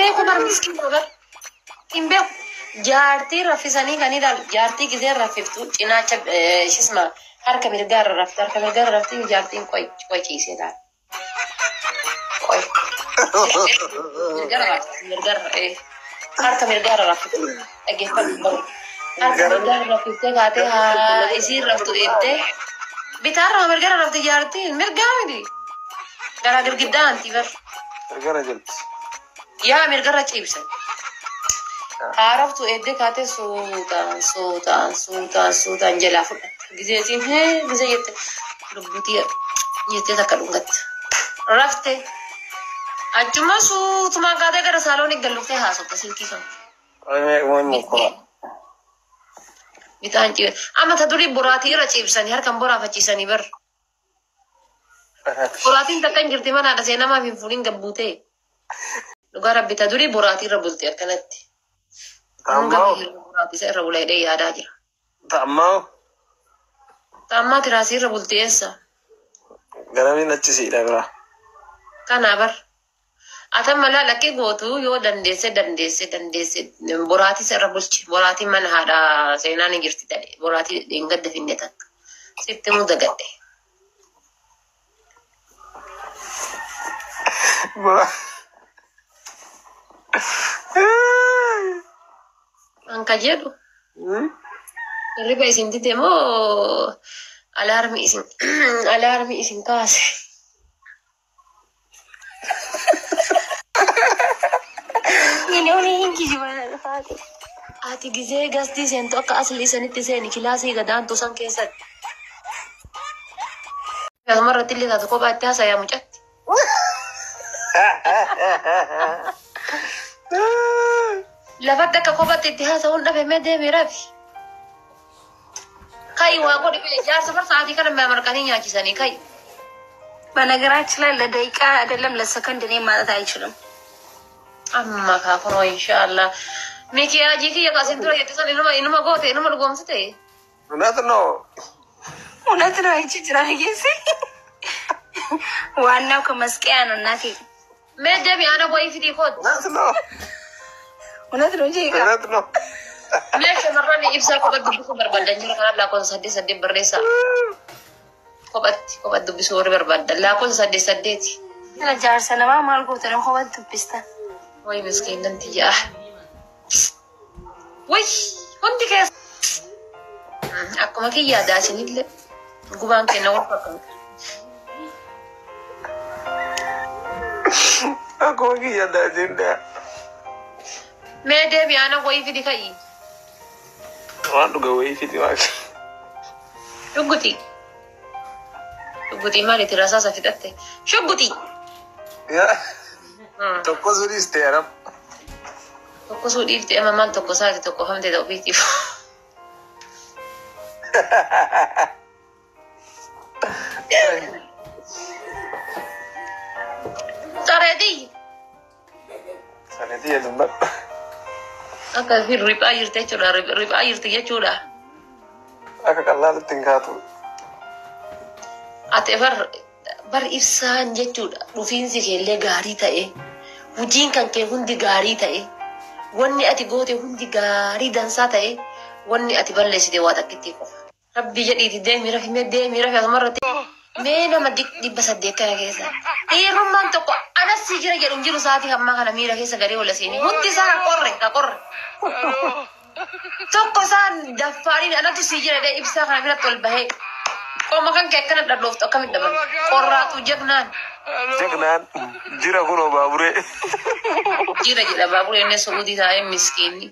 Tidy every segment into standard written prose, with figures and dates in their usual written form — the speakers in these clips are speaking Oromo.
beeku bar miskiina bar. Hin beeku. Jaartii raffisanii kan ilaalu jaartii gisee raffiftu cinaacha shisma harka mirgaarra rafti harka mirgaarra rafti jaartiin qoy qoy ciisee ilaala. Qoy. Mirgarra rafti mirgarra harka mirgaarra rafti dhaggeeffadhu baru. Harka mirgaarra raffiftee kaatee haa isiin raftu eegdee bitaarra mirgarra rafti jaartiin mirgaa miti. Garaa girgiddaa anti bar. Mirgara jirti. Yaa mirgarra ciibsan. Haaroftu eeddee kaatee suutaan suutaan suutaan suutaan jalaa fudhatte. Gizeetiin hee gizee jette lubbutii jettee takka dhungatte. Rafte achuma suutumaan kaatee gara saaloonii galluftee haasofte silkii kan. Bitaan ciibsan. Amma ta durii boraatii irra ciibsanii harkaan boraafachiisanii bar. Boraatiin takka hin jirti mana haadha seenamaaf hin fuudhin gabbuutee. Dhugaa rabbi ta durii boraatii irra bulte akkanatti. Hanga boraatii isa irra bula jedhee yaadaa jira. Ta'ammaa Ta'ammaa tiraasii irra bulti eessa? Garamiin achi siidha bira. Kanaa bar. Atan malaa lakkee gootu yoo dandeesse dandeesse dandeesse boraatii isa irra bulchi. Boraatiin mana haadha seenaa ni jirti ta'e. Boraatii dheengadda finne takka. Sitti muu dagadhe. An ka jedhu hirriba isin dide moo alaarmi isin alaarmi isin kaase? Ati gizee gastii seentu akka aslii sanitti seeni kilaasii gadaantu san keessatti. Asumarratti illee taatu kophaa itti haasayaa mucatti. Lafatti akka kophaatti itti haasa'uun dhabe mee deemee rafi. Ka'i waa godhi mee jaarsa bar sa'aatii kana marqanii nyaachisanii ka'i. በነገራችን ላይ ለደቂቃ አይደለም ለሰከንድ እኔ ማለት አይችልም። Amma kaa kunoo inshaallah. Mikiyaajii kiyya kaasin dura jette san inuma inuma goote inuma dhugoomsite. እውነት ነው። እውነት ነው። አይቺ ጅራ ጌሴ ዋናው ከመስቀያ ነው እናቴ። Mee deemi ana wayii fidii koot. እውነት ነው። እውነት ነው እንጂ እውነት ነው። Mee shamarran ibsaa kophatti dubbisuu barbaadan jira kanaaf lakkoofsa 8 8 barreessaa. Kophatti kophatti dubbisuu warri barbaadan lakkoofsa 8 8. jaarsa namaa maal goote ነው ኮበት dubbista. Wayi miskiinan tiyyaa. Wayi hundi keessa. Akkuma kiyyaa daasinillee gubaan kenna wal fakkaata. Akkuma kiyya daasin dha. Mee deemi ana wayii fidi ka'i. Waan dhuga wayii fidi waaqa. Shugguxii. Shugguxii maaliiti rasaasa fixatte? Shugguxii. Tokko sunis ta'e arab. Tokko suu dhiifte amma maal tokko saati tokko hamte ta'u ofiitiif. Sareetii. Sareetii jedhumbadhu. Akka riphaa jirti jechuudha. Riphaa jirti jechuudha. Akka qallaalitti hin kaatu. Ati bar bar ibsaan jechuudha. Dhufiinsi keellee gaarii ta'e. Hojiin kan kee hundi gaarii ta'e. Wanni ati goote hundi gaarii dansaa ta'e. Wanni ati balleessite waa takkitti qofa. Rabbi jedhiiti deemi rafi mee deemi rafi asumarratti. Mee nama 800 kana keessa. Dhiirummaan tokko anas si jira jedhu hin jiru sa'aatii hammaa kana miira keessa galee ola seenee. Hundi isaa ka qorre ka qorre. Tokko isaan daffaariin anatu si jira jedhee ibsaa kana biratti ol bahee. Qoma kan kee akkana dhadhooftu akkamitti dhaban. Qorraatu jagnaan. Jagnaan jira kunoo baaburee. Jira jedha baaburee inni Suudii taa'ee miskiinni.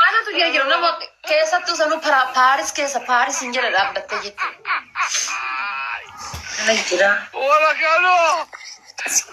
Anatu jira jira nama keessattuu sanuu Paaris keessa Paaris hin jala dhaabbattee jechuudha. Kana jira.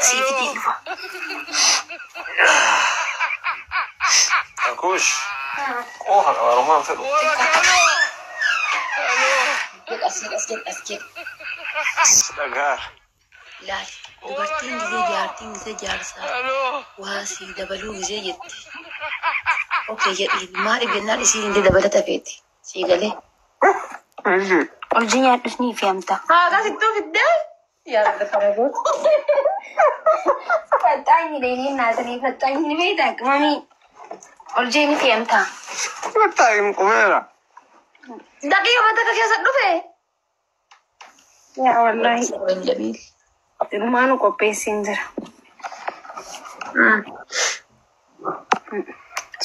Siifiti dhufa. Akush. Qooha qabarumaan fedhu. As jedh as jedh as jedh. Dhagaa. Laali dubartiin gisee jaartiin gisee jaarsaa waa sii dabaluu gisee jette. Okei jedhi maali jennaan isiin illee dabalata feeti. Sii galee. Urjii nyaadhus ni fe'amta. Haa sittuu fiddee? Yaa rabbi kana gootu. ፈጣኝ ነኝ እኔ እናት ነኝ። ፈጣኝ ቤት አቅማሚ ኦልጄኒ ፊየምታ Taa'in qubeera. Daqiiqa takka keessa dhufe. Yaa wallaahi Jamiil. Dhumaanu qopheessiin jira.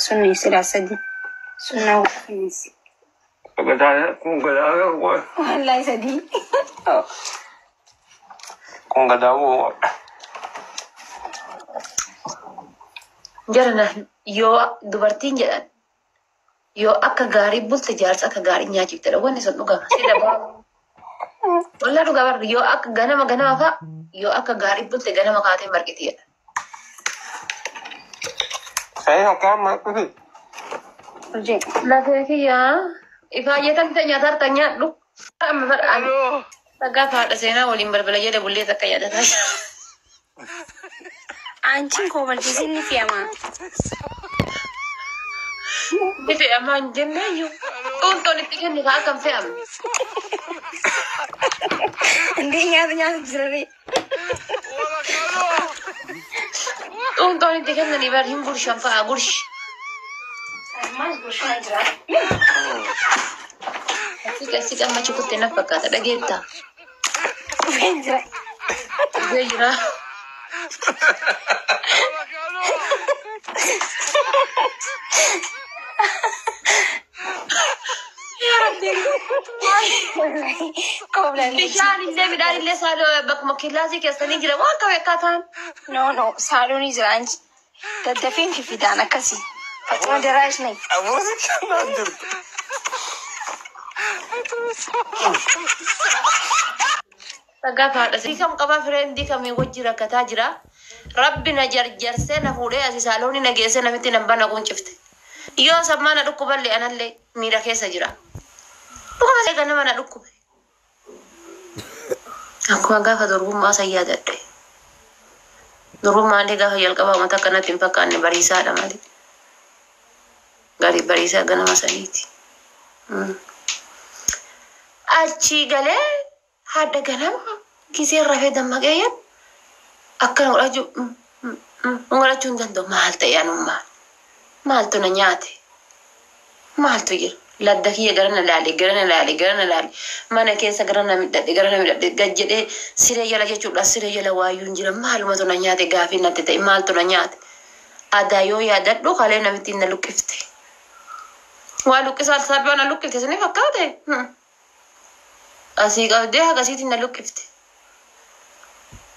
Sunni sila sadi. Sunna sunnisi. Kun gadaa Wallaahi sadi. Kun gadaa bu'u. Jarana yoo dubartiin jedhan yoo akka gaarii bulte jaarsa akka gaarii nyaachiftedha. Wanni sun dhugama. Si dabaa. Walaa dhugaa barra yoo akka ganama ganama fa'a yoo akka gaarii bulte ganama kaatee marqiti jedha. Saayii akka ammaa dhufe. Oljee. Lafee kiyyaa ifaayyee tan nyaata harta nyaadhu. Amma fadhaan dhagaa faadha seenaa waliin balbala jedhe bullee takka yaadataa. Aanchiin koo balchisiin ni fe'ama. Ni fe'amaa hin jenneeyyuu. Xuunxoon itti kenni kaa akkam fe'amne. Indee nyaata nyaata jirare. Xuunxoon itti kennanii bar hin gurshan fa'a gurshi. Ammas gurshaa jira. Asii asii amma chukutte na fakkaata dhageettaa. Dhufeen jira. Dhufee jira. Yaa Rabbi. Wallaahi koblan. Bishaan illee midhaan illee saaloo bakkuma kilaasii keessanii jira waan qabe akkaataan. No no saaloonii jira anchi. Daddafeen fifidaan akkasii. Faxuma daraash nayi. Abuurri kennaan jirtu. Dhagaa faadha. Kam qaba fireendii kamii wajji rakkataa jira. Rabbi na jarjarsee na fuudhee asii saaloonii na geessee namitti nan bana quncifte. Yoo sammaa na dhukkuballee anallee miira keessa jira. Dhukkuba see ganama na dhukkube. Akkuma gaafa durbummaa san yaadadhe. Durbummaan gaafa jalqabaa uummata akkanatti hin fakkaanne bariisaadha malee. Gaarii bariisaa ganama saniiti. Achii galee haadha ganama gisee rafee dammaqee jedhu akkana godhachuu godhachuu hin danda'u. Maal ta'e anummaa? Maaltu na nyaate? Maaltu jira? Ladda kiyya gara na laale, gara na laale, gara na laale. Mana keessa gara na midhadhe, gara na midhadhe. Gad jedhee siree jala jechuudha. Siree jala waayyuu hin jira. Maalumatu na nyaate gaafii natti ta'e maaltu na nyaate? Adaa yoo yaadadhu kalee namitti na luqqifte. Waa luqqisaa salphaa na luqqifte sini fakkaate? Asii qabdee akkasiitiin na luqqifte.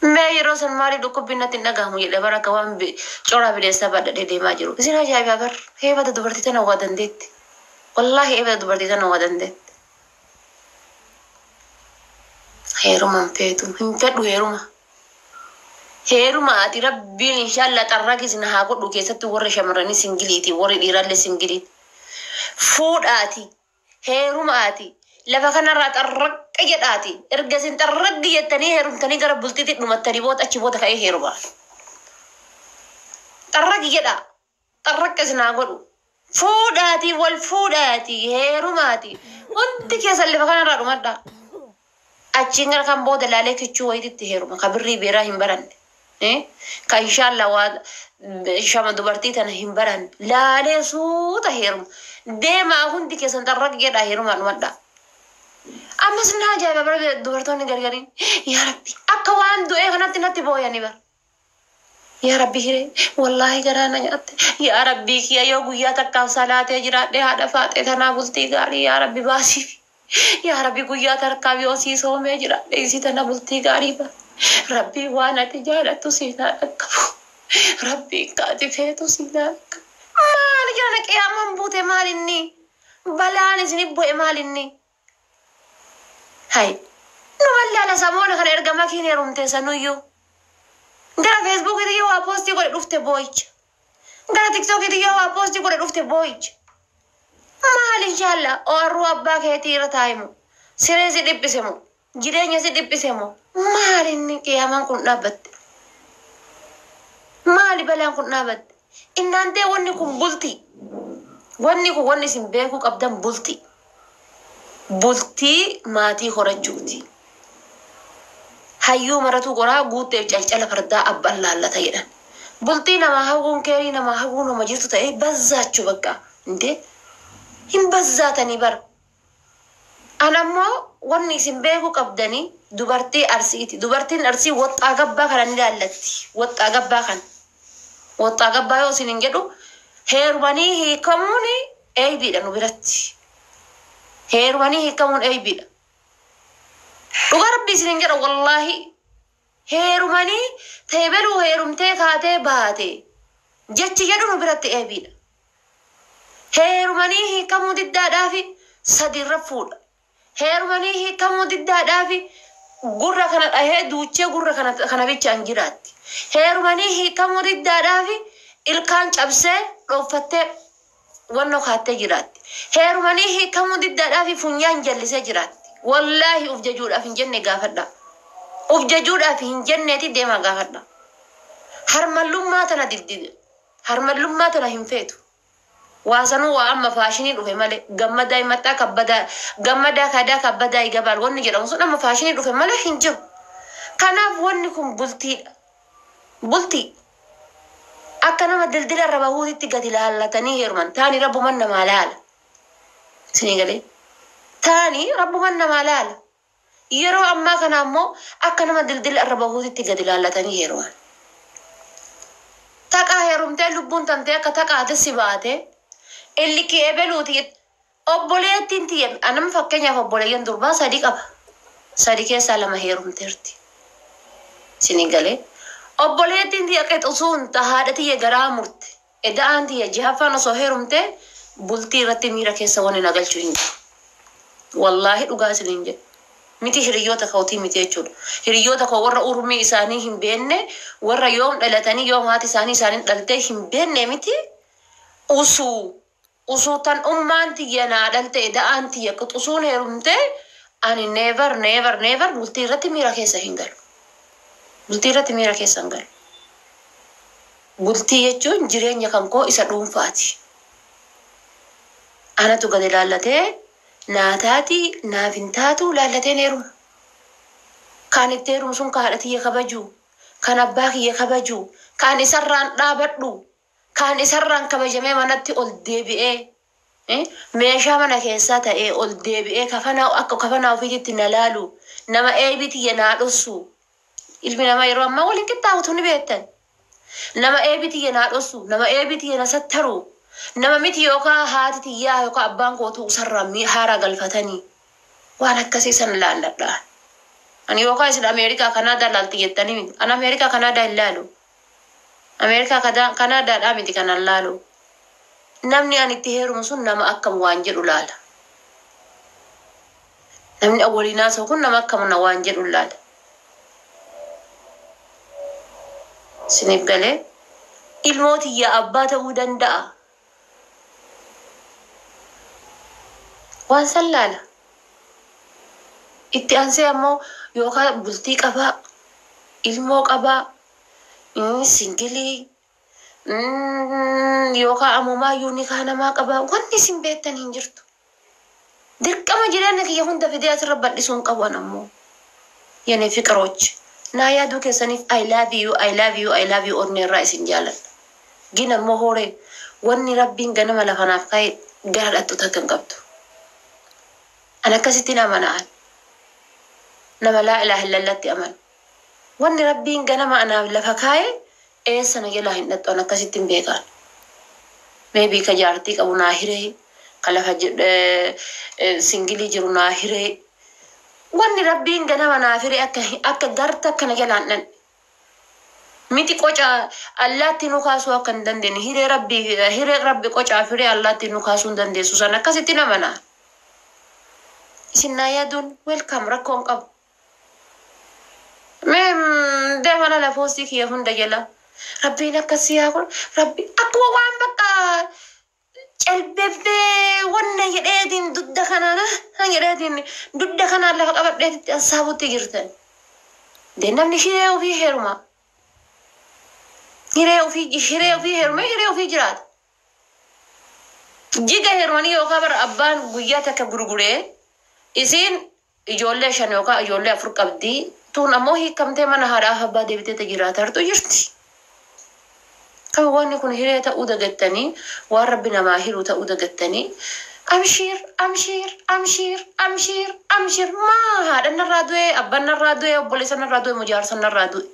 Mee yeroo san maali dhukkubbiin natti hin dhagahamu jedhe bara akka waan coraa bineensaa baadhadhee deemaa jiru. Isin ajaa'ibaa bar heebata dubartii tana waa dandeetti. Wallaahi heebata dubartii tana waa dandeetti. Heeruma hin feetu hin fedhu heeruma. Heeruma ati rabbiin inshaalla xarraqi isin haa godhu keessatti warri shamarranii singiliiti warri dhiirallee singiliiti. Fuudhaati heeruma ati lafa kanarraa xarraqqa jedhaati erga isin xarraqgi jettanii heerumtanii gara bultiitti dhumattanii booda achi booda ka'ee heeruma. Xarraqi jedha xarraqqa isin haa godhu. Fuudhaati wal fuudhaati heerumaati hundi keessan lafa kanarraa dhumadhaa. Achiin gara kan booda laalee kichuu wayiitti heeruma ka birrii beeraa hin baranne. Ka inshaalla waa shama dubartii tana hin baranne laalee suuta heeruma. Deemaa hundi keessan xarraqi jedhaa heerumaa dhumadhaa. Ammas na ajaa'iba bara dubartoonni gargariin yaa Rabbi akka waan du'ee kanatti natti booyanii bara. Yaa Rabbi hiree wallaahi garaa na nyaatte yaa Rabbi kiyya yoo guyyaa takkaaf salaatee jiraadhe haadha faaxee tanaa bultii gaarii yaa Rabbi baasiif. Yaa Rabbi guyyaa takkaaf yoo sii soomee jiraadhe isii tana bultii gaarii ba. Rabbi waan ati jaalattu siin haa dhaqqabu. Rabbi kaati feetu siin haa dhaqqabu. Maali jedhana qiyaamaan buute maal inni? Balaan isin bu'e maal inni? Hai. Nu wallaala samoona kana erga makiin heerumte sanuyyuu. Gara Feesbuukiitti yoo waa poostii godhe dhufte boo'icha. Gara Tiktookiitti yoo waa poostii godhe dhufte boo'icha. Maal inshaalla oorruu abbaa keetii irra taa'imu. Siree si dhiphise moo? Jireenya si dhiphise moo? Maal inni qiyaamaan kun dhaabbatte? Maali balaan kun dhaabatte? Innaantee wanni kun bultii. Wanni kun wanni isin beekuu qabdan bultii. Bultii maatii horachuuti. Hayyuu maratu goraa guutteef calcala fardaa abbaan laallata jedhan. Bultii namaa hawwuun keerii namaa hawwuun nama jirtu ta'ee bazzaachuu bakka. Indee hin bazzaatanii bara. An ammoo wanni isin beekuu qabdanii dubartii Arsiiti. Dubartiin Arsii woxxaa gabbaa kana ni laallatti. Woxxaa gabbaa kana. Woxxaa gabbaa yoo isin hin jedhu, heerumanii hiikamuun eeybiidha nu biratti. Heerumanii hiikamuun eeybiidha. Dhugaa Rabbii isin hin jedha, wallaahi. Heerumanii teebeluu heerumtee kaatee baate jechi jedhu nu biratti eeybiidha. Heerumanii hiikamuu diddaadhaafi sadiirra fuudha. Heerumanii hiikamuu diddaadhaafi gurra kana dhahee duuchee gurra kana bichaan jiraatti. Heerumanii hiikamuu diddaadhaafi ilkaan cabsee dhooffattee wannoo kaattee jiraatti. Heerumanii hiikamuu diddaadhaafi funyaan jallisee jiraatti. Wallaahi, uf jajuudhaaf hin jenne, gaafadha. Uf jajuudhaaf hin jenneeti deemaa gaafadha. Harmallummaa tana diddide. Harmallummaa tana hin feetu. Waasanuu waa amma faashinii dhufe malee, gammadaa himaxxaa kabbadaa gammadaa kadaa kabbadaa igabaal wanni jedhamu sun amma faashinii dhufe malee hin jiru. Kanaaf wanni kun bultiidha. Bultii. Akka nama dildila irra bahuutitti gadi laallatanii heeruman. Taani rabbuman namaa laala. Isinii galee? Taani rabbuman namaa laala. Yeroo ammaa kana ammoo akka nama dildila irra bahuutitti gadi laallatanii heeruman. Taqaa heerumtee lubbuun tantee akka taqaate si baate illi ebeluuti. Obboleettiin tiyya anam, fakkeenyaaf, obboleeyyan durbaa sadi qaba. Sadi keessaa lama heerumteerti. Isinii galee? Obboleettiin tiyya qexusuun haadha tiyya garaa murte. Eda'aan tiyya jihaffaan osoo heerumte bultii irratti miira keessa wanni na galchu hin jiru. Wallaahi, dhugaa isiniin jedhu. Miti hiriyoota kootii miti jechuudha. Hiriyoota koo warra urmii isaanii hin beekne, warra yoom dhalatanii yoom haati isaanii isaanii dhaltee hin beekne miti. Usuu tan ummaan tiyya naa dhalte eda'aan tiyya qixusuun heerumte, ani never, never, never bultii irratti miira keessa hin galu. Bultii irratti miira keessa hin galu. Bultii jechuun jireenya kan koo isa dhuunfaati. Anatu gadi laallatee naa taati naaf hin taatu laallateen heeruma. Kan itti heerumu sun kan haadha tiyya kabaju, kan abbaa kiyya kabaju, kan isarraan dhaabadhu, kan isarraan kabajamee manatti ol deebi'ee meeshaa mana keessaa ta'ee ol deebi'ee kafanaa akka kafanaa ofiitti na laalu, nama eebii tiyya naa dhossu. Ilmi namaa yeroo ammaa waliin qixxaawatu ni beektan. Nama eebii tiyya naa dhossu, nama eebii tiyya na sattaru, nama miti yookaan haati tiyyaa yookaan abbaan kootu isarraa haara galfatanii waan akkasii san laalladha. Ani yookaan isin Ameerikaa Kanaadaa laalti jettanii miti. Ani Ameerikaa Kanaadaa hin laalu. Ameerikaa Kanaadaadhaa miti kanan laalu. Namni ani itti heerumu sun nama akkam waan jedhu laala. Namni waliin haasa'u kun nama akkam na waan jedhu laala. Isiniif galee? Ilmoo tiyya abbaa ta'uu danda'a. Waan san laala. Itti aansee ammoo yookaan bultii qabaa, ilmoo qabaa, single, yookaan ammumaayyuu nikaa namaa qabaa, wanni isin beektan hin jirtu. Dirqama jireenya kiyya hunda fidee asirra bal'isuu hin qabu ammoo. የኔ ፍቅሮች, naa yaaduu keessaniif I love you, I love you, I love you. Onnee irraa isin jaaladha. Gin ammoo hooree wanni Rabbiin ganama lafanaaf kaa'e gara dhattu takka hin qabdu. An akkasittiin amana'an. Nama laa ilaaha illallatti amanu. Wanni Rabbiin ganama anaaf lafa kaa'e eessa na jalaa hin dhattu, an akkasittiin beekaan. Maybe ka jaartii qabu naa hiree, ka lafa single jiru naa hiree. Wanni Rabbiin ganama naaf hiree akka garta akkana jalaan dhanne. Miti qoca allaatti nu kaasuu akka hin dandeenye, hiree Rabbii, hiree Rabbi qocaaf hiree allaatti nu kaasuu hin dandeessu san akkasitti nama naa. Isin naa yaaduun welcome, rakkoo hin qabu. Mee deema lala poostii kiyya hunda jala. Rabbiin akkasii haa godhu. Rabbi akkuma waan bakka calbeeffee wanna jedheetiin dudda kanaan jedheetiin dudda kanaan lafa qabadheetitti hassaabutti jirtan. Dee namni hiree ofii heeruma. Hiree ofii heerumee hiree ofii jiraata. Jiga heerumanii yookaan bara abbaan guyyaa takka gurguree isiin ijoollee shan yookaan ijoollee afur qabdi. Tun ammoo hiikamtee mana haadhaaf abbaa deebitee jiraatartu jirti. Kan wanni kun hiree ta'uu dagattanii, waan rabbi namaa hiru ta'uu dagattanii, amshiir, amshiir, amshiir, amshiir, amshiir, maa haadha narraa du'e, abbaan narraa du'e, obboleessa narraa du'e, mujaarsa narraa du'e.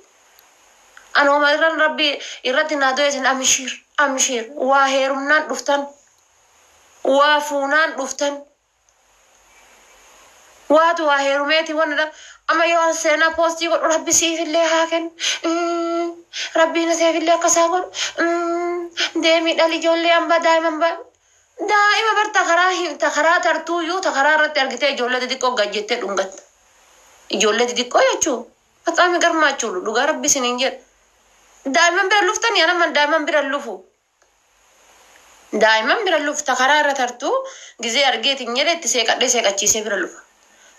Anuma irran rabbi irratti naa du'e isin amshiir, amshiir, waa heerumnaan dhuftan, waa fuunaan dhuftan. Waatu waa heerumeeti wanna amma yoo an seenaa poostii godhu rabbi siifillee haa kennu. Rabbiin siifillee akkasaa godhu. Deemii dhali ijoollee hambaa daa'ima hambaa. Daa'ima bar ta karaa hin ta karaa tartuuyyuu ta karaa irratti argitee ijoollee xixiqqoo gad jettee dhungatta. Ijoollee xixiqqoo jechuun bexaami garmaachuudha dhugaa rabbi isiniin jedha. Daa'imman bira luftanii anamma daa'imman bira lufu. Daa'imman bira lufu ta karaa irra tartuu gizee argeetiin jedhe itti seeqadhee seeqachiisee bira lufa.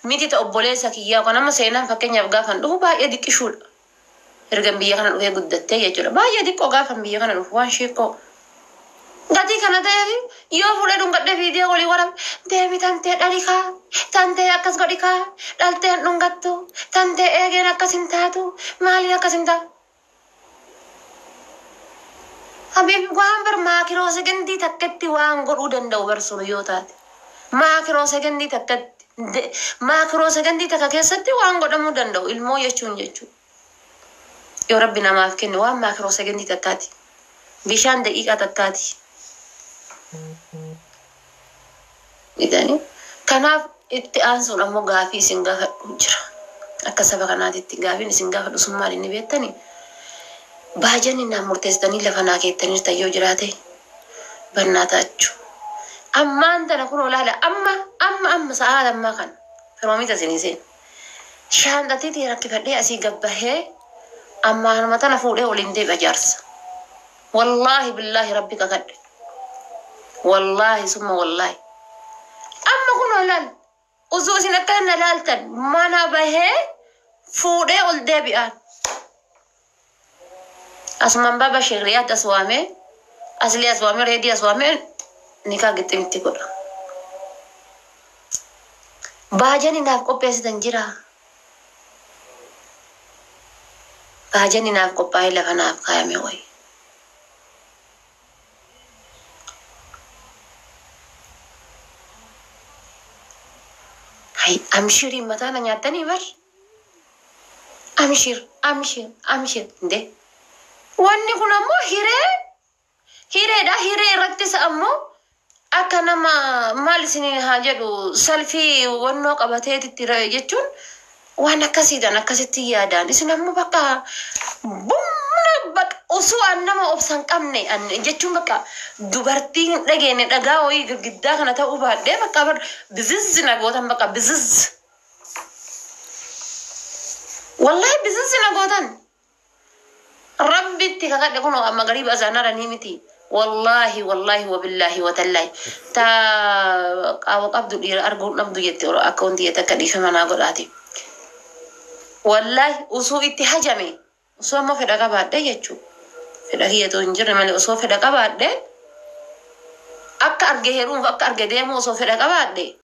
Miti ta obboleessa kiyyaa kan amma seenaan fakkeenyaaf gaafan dhufu baay'ee diqqishuudha. Ergan biyya kana dhufee guddattee jechuudha. Baay'ee diqqoo gaafan biyya kana dhufu waan sheekkoo. Gatii kana ta'eef yoo fuudhee dhungadhee viidiyoo walii warabe deemi tantee dhali kaa, tantee akkas godhi kaa, dhaltee hin dhungattu, tantee eegeen akkas hin taatu, maaliin akkas hin taatu. Habiib waan bar maakiroo sekendii takkatti waan godhuu danda'u bar sun yoo taate. Maakiroo sekendii takkatti maakiroo sekendii takka keessatti waan godhamuu danda'u ilmoo jechuun jechuudha. Yoo rabbi namaaf kenne waan maakiroo sekendii takkaati. Bishaan daqiiqaa takkaati. Jedhanii. Kanaaf itti aansuun ammoo gaafii isin gaafadhu jira. Akka saba kanaatitti gaafiin isin gaafadhu sun maal inni beektanii? Baajanni naan murteessitanii lafa naa keettaniirtan yoo jiraate bannaa taachuu. Ammaan tana kunoo laala amma amma amma sa'aa ammaa kana firoomita isinii seena. Shaanxatiitii rakkifadhee asii gabbahee ammaanuma tana fuudhee waliin deebi'a jaarsa. Wallaahi billaahi rabbi kakadhe. Wallaahi summa wallaahi. Amma kunoo laal osoo isin akka na laaltan mana bahee fuudhee ol deebi'aan. Asumaan baaba sheekriyaatti as waamee aslii as waamee reedii as waamee nikaa gixximitti godha. Baajani naaf qopheessitan jira. Baajani naaf qophaa'ee lafa naaf kaayame wayi. Hay amshiriin mataa na nyaattanii bar. Amshir amshir amshir inde. Wanni kun ammoo hiree hireedha. Hiree irrattis ammoo akka nama maal isin haa jedhu salfii wannoo qabateetitti jechuun waan akkasiidhaan akkasitti yaadaan isin ammoo bakka bumna bakka osoo an nama obsa hin qabne an jechuun bakka dubartii hin dhageenye dhagaa wayii girgiddaa kana ta'uu baadhee bakka bar bizizzi na gootan bakka bizizzi wallahi bizizzi na gootan. Rabbitti kakadhe kun amma gariiba azaanara ni miti. Wallaahi wallaahi wabillaahi watallaahi. Ta qaawa qabdu dhiira arguun dhabdu jette akka wanti jette akka dhiifama naa godhaati. Wallaahi osoo itti hajame osoo ammoo fedha qabaadhe jechuudha. Fedha kiyyatu hin jirre malee osoo fedha qabaadhe akka arge heeruuf akka arge deemuu osoo fedha qabaadhe.